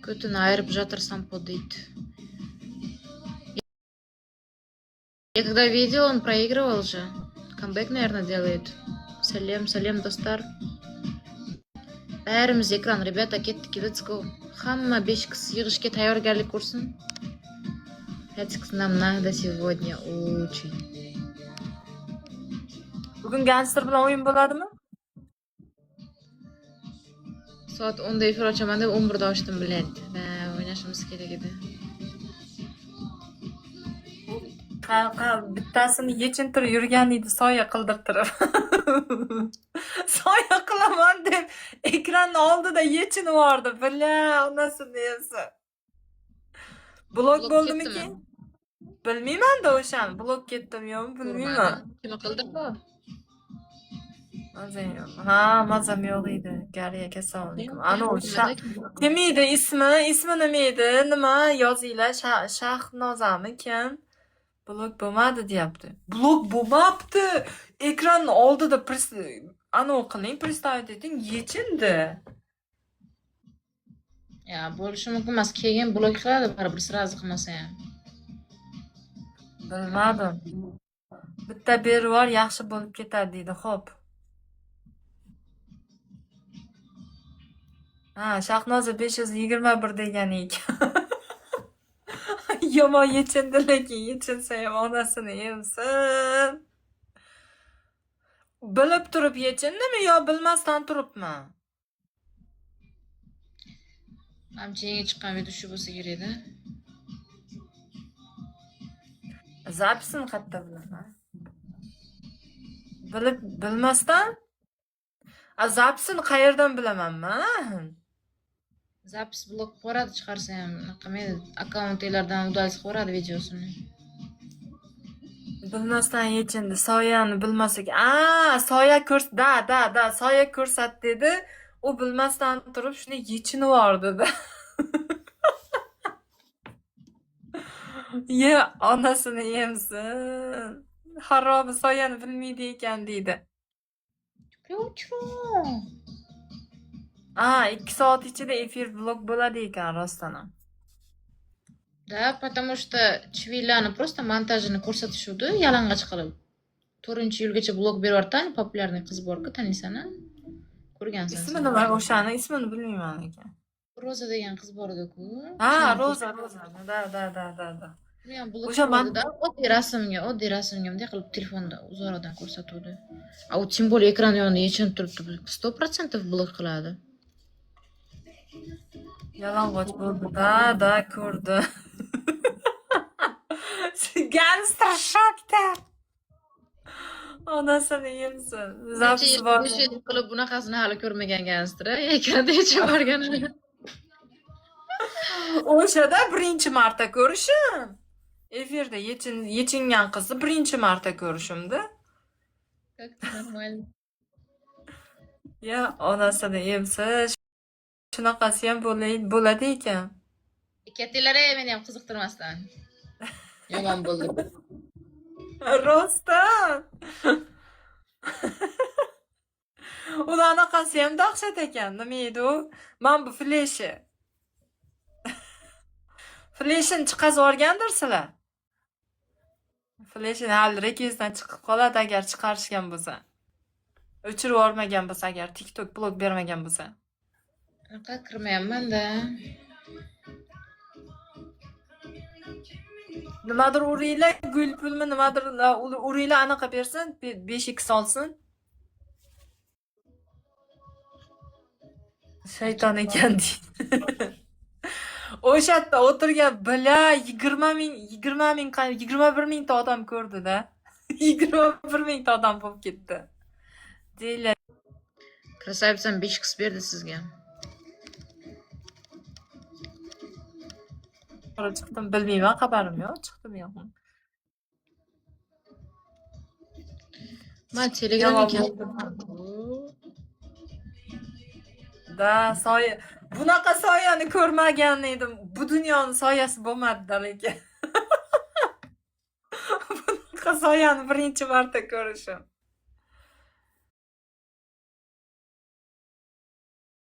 Көтін айырып жатыр Сампо дейді. Я когда видела, он проигрывал же. Камбэк, наверное, делает. Сәлем, сәлем, достар. Бәріміз экран, ребята, кеттік, let's go. Hamma 5x yig'ishga tayyorgarlik ko'rsin. 5x нам надо сегодня очень. Bugun gangster bilan o'yin bo'ladimi? Soat 10 da efir ochaman deb 11 da ochdim, блядь. Va o'ynashimiz kerak edi. Qa, qa, bittasini yechintirib yurgan edi soya qildirtirib. Soya qilaman deb ekranni oldida yechinib yubordi. Бля, onasini yesa. Blok Blok bo'ldimikin? ketdimi? Bilmayman-da o'shani. Blok ketdimi yo'qmi bilmayman. Ko'rmadim. Kim qildirdi? Mazam yo'q. Ha, mazam yo'q edi. Gari aka, assalomu alaykum. Ana o'sha kim edi ismi? Ismi nima edi? Nima yozinglar? Shahnozami kim? Blok bo'lmadi deyapti. Blok bo'lmabdi. Ekranni oldida anavi qiling, представить eting, yechindi. Ya, bo'lishi mumkin emas. Keyin blok qiladi baribir, сразу qilmasa ham. Bilmadim. Bitta berib yubor, yaxshi bo'lib ketadi deydi. Xo'p. Ha, Shahnoza 521 degani ekan. Yomon yechindi, lekin yechinsa ham onasini emsin. Bilib turib yechindimi yo bilmasdan turibmi? Manimcha yangi chiqqan video shu bo'lsa kerak-da. Zapisini qayerda bilaman? Bilib bilmasdan? A zapisini qayerdan bilaman man? Zapis blok qilib yuboradi, chiqarsa ham unaqa qilmaydi. Akkauntinglardan удалить qilib yuboradi videosini. Bilmasdan yechindi. Soyani bilmasak. A, soya ko'rs da, da, da, soya ko'rsat dedi. U bilmasdan turib shuni yechinib yubordi-da. Ye, onasini emsin. Haromi soyani bilmaydi ekan deydi. Доброе. A, 2 soat ichida efir blok bo'ladi ekan rostdan ham. Да, потому что chvillarni просто montajini ko'rsatishuvdi yalang'och qilib. 4-iyulgacha blok berib yubordi, популярный qiz bor-ku, taniysan-a? Ko'rgansan Ismi sen. nima o'shani? Ismini bilmayman ekan. Roza degan qiz bor edi-ku. Ha, O'shani Roza, Roza. Да, да, да, да, да. Uni ham blok O'sha man qiluvdi-da, oddiy rasmga bunday qilib telefonda uzoqroqdan ko'rsatuvdi. A u тем более ekran yonida yechinib turibdi, 100% blok qiladi. Yalang'och bo'ldi. Да, да, ko'rdi. Gangster shokda. Onasini yemsin. Necha Zapis yil, bor. necha yil qilib bunaqasini hali ko'rmagan gangster, ekranda yechib yuborganini. O'shada birinchi marta ko'rishim. Efirda yechingan qizni birinchi marta ko'rishimda. Как нормально. Ya onasini emsa, shunaqasi ham bo'ladi ekan. Ketinglar ey, meni ham qiziqtirmasdan. Yomon bo'ldi. Rostdan. Uni anaqasi ham dahshat ekan. Nima edi u? Mana bu fleshi. Fleshini chiqazib yuborgandirsizlar. Fleshini hali rekezdan chiqib qoladi agar chiqarishgan bo'lsa. O'chirib yubormagan bo'lsa agar TikTok blok bermagan bo'lsa. Anaqa kirmayapman-da. Nimadir uringlar, gul pulmi nimadir uringlar anaqa bersin, 5x olsin. Shayton ekan deydi. O'sha yerda o'tirgan bila 20 ming, 20 ming, 21 mingta odam ko'rdi-da. 21 mingta odam bo'lib ketdi. Deylar. Красавицам 5x berdi sizga. Chiqdim, bilmayman, xabarim yo'q, chiqdim yo'qmi. Man Telegram Yomon ekan. bo'ldi. Da, soya. Bunaqa soyani ko'rmagan edim. Bu dunyoni soyasi bo'lmadi lekin. Bunaqa soyani birinchi marta ko'rishim.